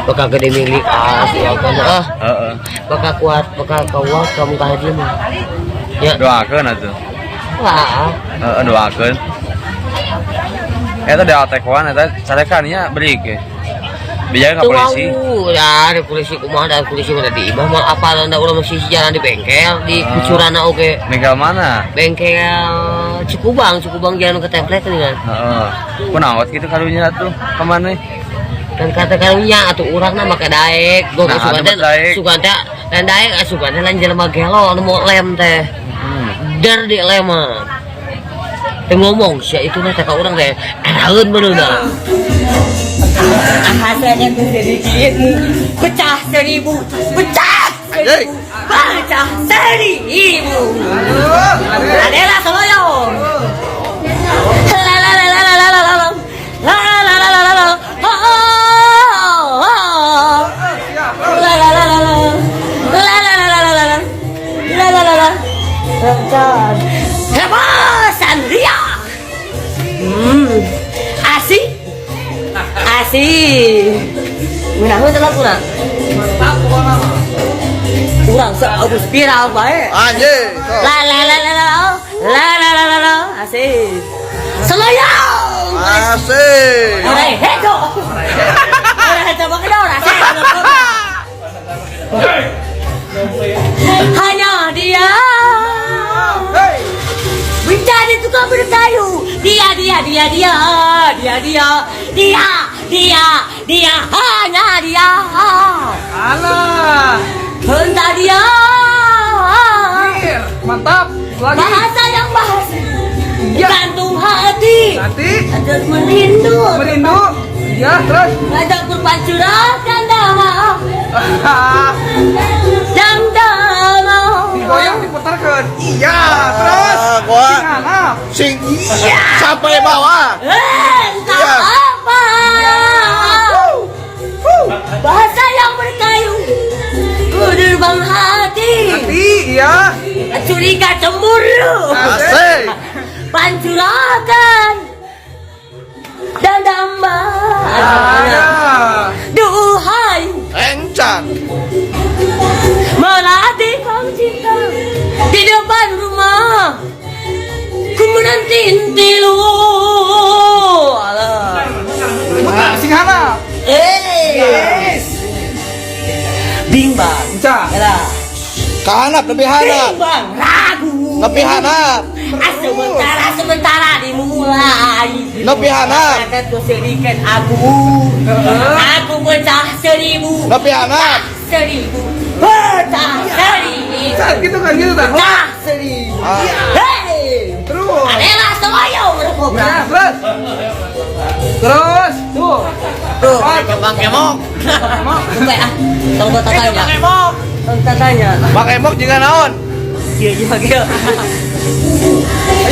Bakal gede milik ah siapa ah. Heeh. Bakal kuat, bakal kuat kamu ka haji mah. Ya. Doakeun atuh. Wah. Heeh, doakeun. Eta di tekoan eta carekan nya beri ke. Bijakeun ka Tuh polisi. Wau, ya ada polisi kumaha, ada polisi mana di imah mah apa da urang masih jalan di bengkel di Ah. kucurana oge. Bengkel mana? Bengkel Cikubang, Cikubang jalan ke template kan. Heeh. Kunaon kitu karunya atuh ka mana? Kan kata karunya atuh urang na make daek, gua Nah, sugan anu teh daek. Sugan teh lain daek, ah, sugan teh lain jelema gelo anu mau lem teh. Der di lem mah. Teh ngomong sia itu teh ka urang teh eraeun bener dah. Hasilnya tuh sedikit pecah 1000, pecah 1000, pecah 1000. Adalah Soloyong. La la la la la la la la la la la la la la, oh, oh, oh. La la la la la la la la la la la la la la la. Hebat ria. Asik. Asik. Ngeunaheun teh laguna. Urang geus viral bae. Anjing. La la la la la la la la la la, asik. Selayang. Asik. Orai hejo. Orai hejo bagedor asik. Hanya dia menjadi tukang berkayu. Dia dia dia dia dia dia dia dia dia hanya dia. Alah. Entah dia. Mir, mantap. Lagi. Bahasa yang bahasa. Ya. Gantung hati. Nanti Terus merindu. Merindu. Ya, terus. Ajak berpancurakan dama. Dan dama. Digoyang diputarkan. Iya, terus. Ah, gua Sing hanap. Sing sampai bawah. Entah Iya. apa. Bahasa yang berkayu. Kuderbang hati. Nanti, iya. Curiga cemburu. Asik. Pancurakan dan damba. Ada. Duhai Encan. Melatih kau cinta di depan rumah. Ku menanti lu. Alah. Putar sing hanap. Eh. Yes. Bimbang. Enca. Alah. Kahanap lebih hanap. Bimbang ragu. Lebih hanap. Ah, sementara sementara dimulai. Lebih hanap. Kata sedikit aku. Aku pecah 1000. Lebih hanap. 1000. Pecah 1000. Saat gitu kan gitu tak. Pecah 1000. Ah. Hei. Terus. Adalah semuanya kobra. Ya, terus. Terus. Tuh. Tuh. Bang Emok. Lupa ah. Tunggu tatanya. Tunggu tatanya. Bang Emok juga naon? Iya iya iya.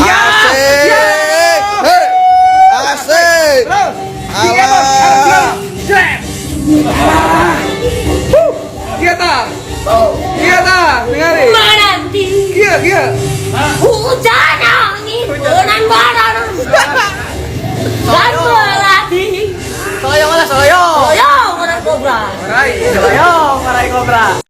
Ya. Asik. Hei. Asik. Terus. Iya, Bang. Alah. Jret. Huh. Iya ta. Iya ta, dengarin. Menanti Iya, iya. Hujan angin penan baran dan melati. Soyong lah, soyong. Soyong orang kobra. Marai. Soyong, marai kobra.